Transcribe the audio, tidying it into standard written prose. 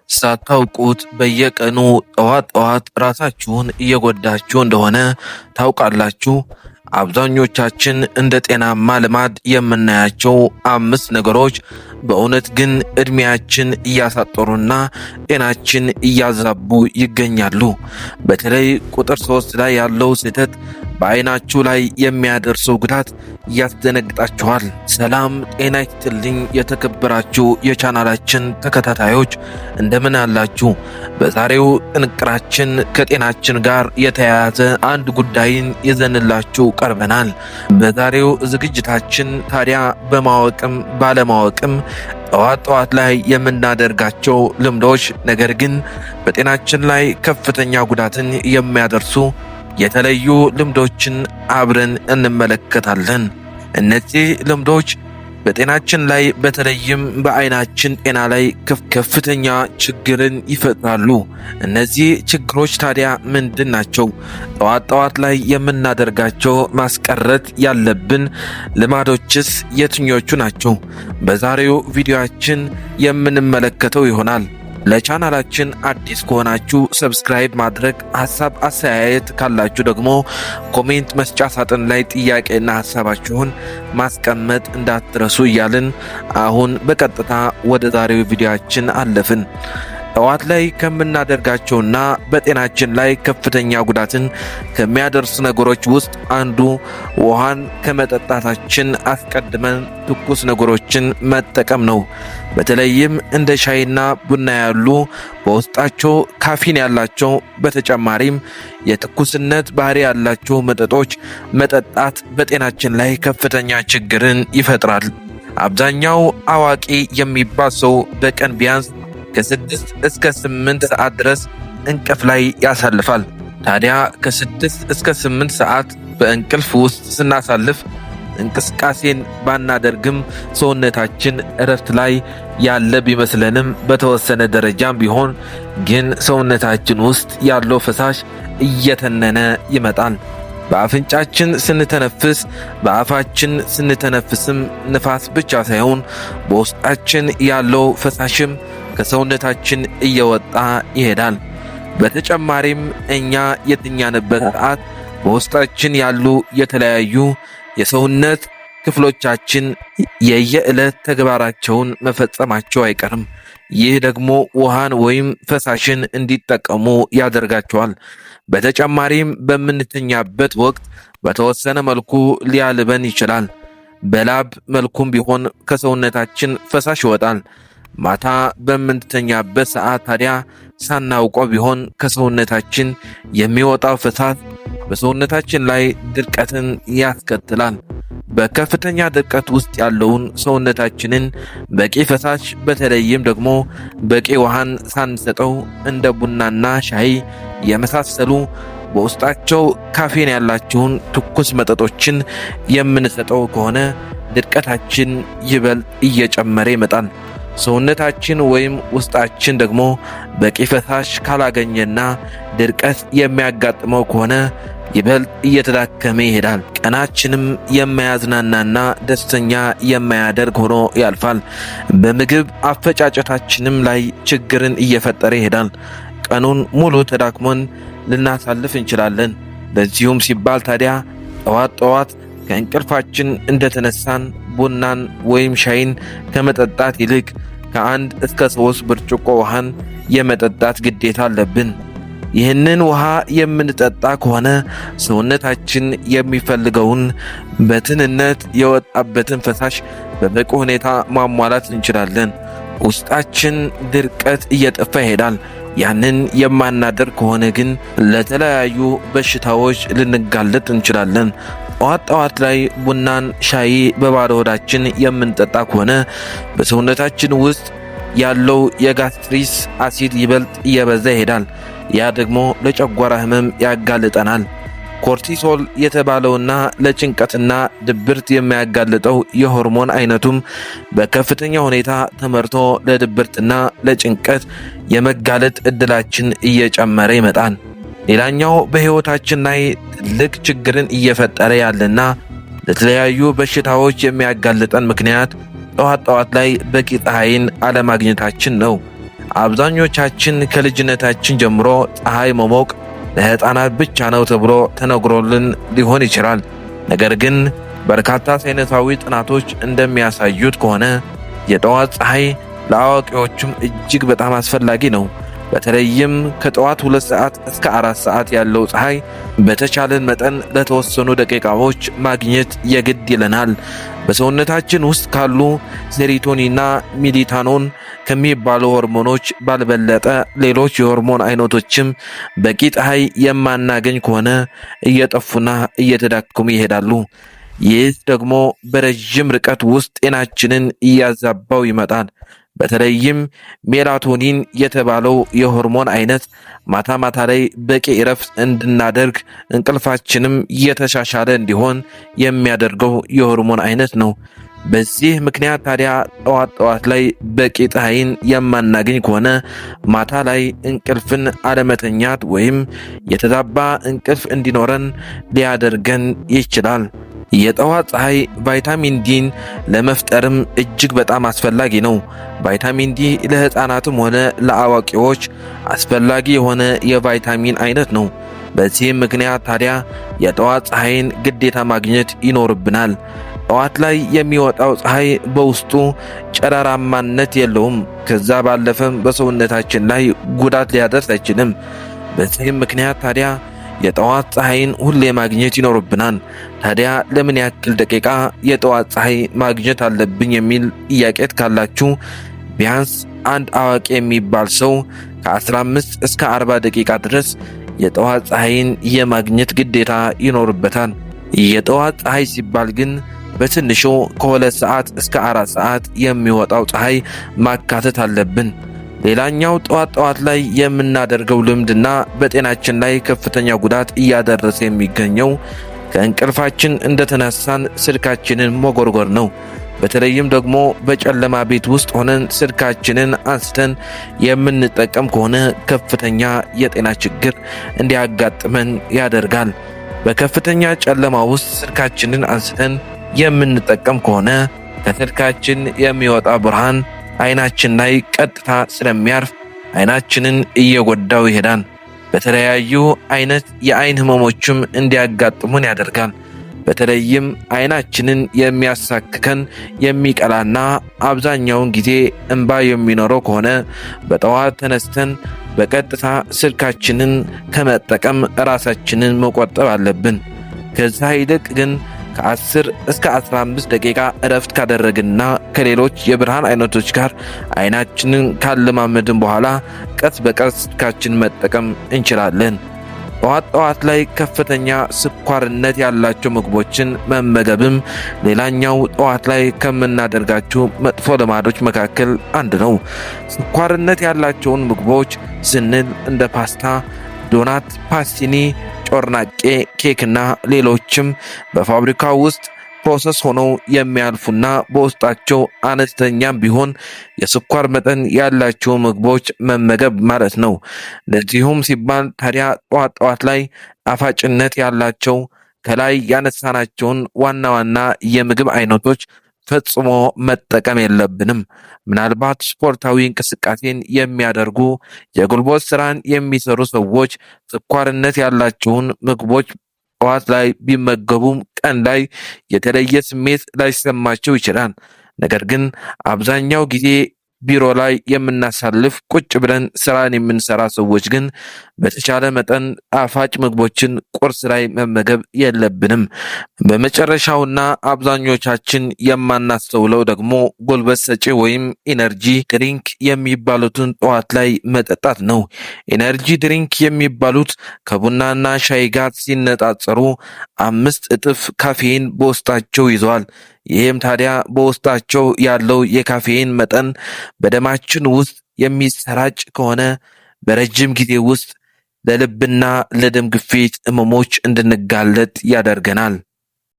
ሳታውቁት በየቀኑ ጠዋት ጠዋት ራሳችሁን እየጎዳችሁ እንደሆነ ታውቃላችሁ? አብዛኞቻችን እንደ ጤናማ ልማድ የምናያቸው አምስት ነገሮች በእውነት ግን ዕድሜያችን እያሳጠሩና ጤናችን እያዛቡ ይገኛሉ። በተለይ ቁጥር 3 ላይ ያለው ስህተት በዓይናችሁ ላይ የሚያደርሰው ጉዳት ያስደነግጣችኋል። ሰላም ጤና ይስጥልኝ የተከበራችሁ የቻናላችን ተከታታዮች፣ እንደምን አላችሁ? በዛሬው ጥንቅራችን ከጤናችን ጋር የተያያዘ አንድ ጉዳይን ይዘንላችሁ ቀርበናል። በዛሬው ዝግጅታችን ታዲያ በማወቅም ባለማወቅም ጠዋት ጠዋት ላይ የምናደርጋቸው ልምዶች ነገር ግን በጤናችን ላይ ከፍተኛ ጉዳትን የሚያደርሱ የተለዩ ልምዶችን አብረን እንመለከታለን። እነዚህ ልምዶች በጤናችን ላይ በተለይም በዓይናችን ጤና ላይ ከፍተኛ ችግርን ይፈጥራሉ። እነዚህ ችግሮች ታዲያ ምንድን ናቸው? ጠዋት ጠዋት ላይ የምናደርጋቸው ማስቀረት ያለብን ልማዶችስ የትኞቹ ናቸው? በዛሬው ቪዲዮአችን የምንመለከተው ይሆናል። ለቻናላችን አዲስ ከሆናችሁ subscribe ማድረግ፣ ሀሳብ አስተያየት ካላችሁ ደግሞ comment መስጫ ሳጥን ላይ ጥያቄና ሀሳባችሁን ማስቀመጥ እንዳትረሱ እያልን አሁን በቀጥታ ወደ ዛሬው ቪዲዮአችን አለፍን። ጠዋት ላይ ከምናደርጋቸውና በጤናችን ላይ ከፍተኛ ጉዳትን ከሚያደርሱ ነገሮች ውስጥ አንዱ ውሃን ከመጠጣታችን አስቀድመን ትኩስ ነገሮችን መጠቀም ነው። በተለይም እንደ ሻይና ቡና ያሉ በውስጣቸው ካፊን ያላቸው በተጨማሪም የትኩስነት ባህሪ ያላቸው መጠጦች መጠጣት በጤናችን ላይ ከፍተኛ ችግርን ይፈጥራል። አብዛኛው አዋቂ የሚባል ሰው በቀን ቢያንስ ከ6 እስከ 8 ሰዓት ድረስ እንቅልፍ ላይ ያሳልፋል። ታዲያ ከ6 እስከ 8 ሰዓት በእንቅልፍ ውስጥ ስናሳልፍ እንቅስቃሴን ባናደርግም ሰውነታችን እረፍት ላይ ያለ ቢመስለንም በተወሰነ ደረጃም ቢሆን ግን ሰውነታችን ውስጥ ያለው ፈሳሽ እየተነነ ይመጣል። በአፍንጫችን ስንተነፍስ፣ በአፋችን ስንተነፍስም ንፋስ ብቻ ሳይሆን በውስጣችን ያለው ፈሳሽም ከሰውነታችን እየወጣ ይሄዳል። በተጨማሪም እኛ የተኛንበት ሰዓት በውስጣችን ያሉ የተለያዩ የሰውነት ክፍሎቻችን የየዕለት ተግባራቸውን መፈጸማቸው አይቀርም። ይህ ደግሞ ውሃን ወይም ፈሳሽን እንዲጠቀሙ ያደርጋቸዋል። በተጨማሪም በምንተኛበት ወቅት በተወሰነ መልኩ ሊያልበን ይችላል። በላብ መልኩም ቢሆን ከሰውነታችን ፈሳሽ ይወጣል። ማታ በምንተኛበት ሰዓት ታዲያ ሳናውቀው ቢሆን ከሰውነታችን የሚወጣው ፈሳሽ በሰውነታችን ላይ ድርቀትን ያስከትላል። በከፍተኛ ድርቀት ውስጥ ያለውን ሰውነታችንን በቂ ፈሳሽ በተለይም ደግሞ በቂ ውሃን ሳንሰጠው እንደ ቡናና ሻይ የመሳሰሉ በውስጣቸው ካፌን ያላቸውን ትኩስ መጠጦችን የምንሰጠው ከሆነ ድርቀታችን ይበልጥ እየጨመረ ይመጣል። ሰውነታችን ወይም ውስጣችን ደግሞ በቂ ፈሳሽ ካላገኘና ድርቀት የሚያጋጥመው ከሆነ ይበልጥ እየተዳከመ ይሄዳል። ቀናችንም የማያዝናናና ደስተኛ የማያደርግ ሆኖ ያልፋል። በምግብ አፈጫጨታችንም ላይ ችግርን እየፈጠረ ይሄዳል። ቀኑን ሙሉ ተዳክሞን ልናሳልፍ እንችላለን። ለዚሁም ሲባል ታዲያ ጠዋት ጠዋት ከእንቅልፋችን እንደተነሳን ቡናን ወይም ሻይን ከመጠጣት ይልቅ ከ1 እስከ 3 ብርጭቆ ውሃን የመጠጣት ግዴታ አለብን። ይህንን ውሃ የምንጠጣ ከሆነ ሰውነታችን የሚፈልገውን በትንነት የወጣበትን ፈሳሽ በበቂ ሁኔታ ማሟላት እንችላለን። ውስጣችን ድርቀት እየጠፋ ይሄዳል። ያንን የማናደርግ ከሆነ ግን ለተለያዩ በሽታዎች ልንጋለጥ እንችላለን። ጠዋት ጠዋት ላይ ቡናን፣ ሻይ በባዶ ሆዳችን የምንጠጣ ከሆነ በሰውነታችን ውስጥ ያለው የ gastric አሲድ ይበልጥ እየበዛ ይሄዳል። ያ ደግሞ ለጨጓራ ህመም ያጋልጠናል። Cortisol የተባለውና ለጭንቀትና ድብርት የሚያጋልጠው የሆርሞን አይነቱም በከፍተኛ ሁኔታ ተመርቶ ለድብርትና ለጭንቀት የመጋለጥ እድላችን እየጨመረ ይመጣል። ሌላኛው በሕይወታችን ላይ ትልቅ ችግርን እየፈጠረ ያለና ለተለያዩ በሽታዎች የሚያጋልጠን ምክንያት ጠዋት ጠዋት ላይ በቂ ፀሐይን አለማግኘታችን ነው። አብዛኞቻችን ከልጅነታችን ጀምሮ ፀሐይ መሞቅ ለሕፃናት ብቻ ነው ተብሎ ተነግሮልን ሊሆን ይችላል። ነገር ግን በርካታ ሳይንሳዊ ጥናቶች እንደሚያሳዩት ከሆነ የጠዋት ፀሐይ ለአዋቂዎችም እጅግ በጣም አስፈላጊ ነው። በተለይም ከጠዋት 2 ሰዓት እስከ 4 ሰዓት ያለው ፀሐይ በተቻለን መጠን ለተወሰኑ ደቂቃዎች ማግኘት የግድ ይለናል። በሰውነታችን ውስጥ ካሉ serotonin ና melatonin ከሚባሉ ሆርሞኖች ባልበለጠ ሌሎች የሆርሞን አይነቶችም በቂ ፀሐይ የማናገኝ ከሆነ እየጠፉና እየተዳከሙ ይሄዳሉ። ይህ ደግሞ በረዥም ርቀት ውስጥ ጤናችንን እያዛባው ይመጣል። በተለይም ሜላቶኒን የተባለው የሆርሞን አይነት ማታ ማታ ላይ በቂ እረፍት እንድናደርግ፣ እንቅልፋችንም የተሻሻለ እንዲሆን የሚያደርገው የሆርሞን አይነት ነው። በዚህ ምክንያት ታዲያ ጠዋት ጠዋት ላይ በቂ ፀሐይን የማናገኝ ከሆነ ማታ ላይ እንቅልፍን አለመተኛት ወይም የተዛባ እንቅልፍ እንዲኖረን ሊያደርገን ይችላል። የጠዋት ፀሐይ ቫይታሚን ዲን ለመፍጠርም እጅግ በጣም አስፈላጊ ነው። ቫይታሚን ዲ ለሕፃናትም ሆነ ለአዋቂዎች አስፈላጊ የሆነ የቫይታሚን አይነት ነው። በዚህም ምክንያት ታዲያ የጠዋት ፀሐይን ግዴታ ማግኘት ይኖርብናል። ጠዋት ላይ የሚወጣው ፀሐይ በውስጡ ጨረራማነት የለውም። ከዛ ባለፈም በሰውነታችን ላይ ጉዳት ሊያደርስ አይችልም። በዚህም ምክንያት ታዲያ የጠዋት ፀሐይን ሁሌ ማግኘት ይኖርብናል። ታዲያ ለምን ያክል ደቂቃ የጠዋት ፀሐይ ማግኘት አለብኝ የሚል ጥያቄ ካላችሁ፣ ቢያንስ አንድ አዋቂ የሚባል ሰው ከ15 እስከ 40 ደቂቃ ድረስ የጠዋት ፀሐይን የማግኘት ግዴታ ይኖርበታል። የጠዋት ፀሐይ ሲባል ግን በትንሹ ከ2 ሰዓት እስከ 4 ሰዓት የሚወጣው ፀሐይ ማካተት አለብን። ሌላኛው ጠዋት ጠዋት ላይ የምናደርገው ልምድና በጤናችን ላይ ከፍተኛ ጉዳት እያደረሰ የሚገኘው ከእንቅልፋችን እንደተነሳን ስልካችንን መጎርጎር ነው። በተለይም ደግሞ በጨለማ ቤት ውስጥ ሆነን ስልካችንን አንስተን የምንጠቀም ከሆነ ከፍተኛ የጤና ችግር እንዲያጋጥመን ያደርጋል። በከፍተኛ ጨለማ ውስጥ ስልካችንን አንስተን የምንጠቀም ከሆነ ከስልካችን የሚወጣ ብርሃን አይናችን ላይ ቀጥታ ስለሚያርፍ አይናችንን እየጎዳው ይሄዳል። በተለያዩ አይነት የአይን ህመሞችም እንዲያጋጥሙን ያደርጋል። በተለይም አይናችንን የሚያሳክከን፣ የሚቀላና አብዛኛውን ጊዜ እንባ የሚኖረው ከሆነ በጠዋት ተነስተን በቀጥታ ስልካችንን ከመጠቀም ራሳችንን መቆጠብ አለብን። ከዛ ይልቅ ግን ከ10 እስከ 15 ደቂቃ እረፍት ካደረግንና ከሌሎች የብርሃን አይነቶች ጋር አይናችንን ካለማመድን በኋላ ቀስ በቀስ ስልካችን መጠቀም እንችላለን። ጠዋት ጠዋት ላይ ከፍተኛ ስኳርነት ያላቸው ምግቦችን መመገብም ሌላኛው ጠዋት ላይ ከምናደርጋቸው መጥፎ ልማዶች መካከል አንድ ነው። ስኳርነት ያላቸውን ምግቦች ስንል እንደ ፓስታ፣ ዶናት፣ ፓስቲኒ፣ ጮርናቄ፣ ኬክና ሌሎችም በፋብሪካ ውስጥ process ሆነው የሚያልፉና በውስጣቸው አነስተኛም ቢሆን የስኳር መጠን ያላቸው ምግቦች መመገብ ማለት ነው። ለዚሁም ሲባል ታዲያ ጠዋት ጠዋት ላይ ጣፋጭነት ያላቸው ከላይ ያነሳናቸውን ዋና ዋና የምግብ አይነቶች ፈጽሞ መጠቀም የለብንም። ምናልባት ስፖርታዊ እንቅስቃሴን የሚያደርጉ፣ የጉልበት ስራን የሚሰሩ ሰዎች ስኳርነት ያላቸውን ምግቦች ጠዋት ላይ ቢመገቡም ቀን ላይ የተለየ ስሜት ላይሰማቸው ይችላል። ነገር ግን አብዛኛው ጊዜ ቢሮ ላይ የምናሳልፍ፣ ቁጭ ብለን ስራን የምንሰራ ሰዎች ግን በተቻለ መጠን ጣፋጭ ምግቦችን ቁርስ ላይ መመገብ የለብንም። በመጨረሻውና አብዛኞቻችን የማናስተውለው ደግሞ ጉልበት ሰጪ ወይም energy drink የሚባሉትን ጠዋት ላይ መጠጣት ነው። Energy drink የሚባሉት ከቡናና ሻይ ጋር ሲነጻጸሩ 5 እጥፍ ካፌን በውስጣቸው ይዘዋል። ይህም ታዲያ በውስጣቸው ያለው የካፌን መጠን በደማችን ውስጥ የሚሰራጭ ከሆነ በረጅም ጊዜ ውስጥ ለልብና ለደም ግፊት ህመሞች እንድንጋለጥ ያደርገናል።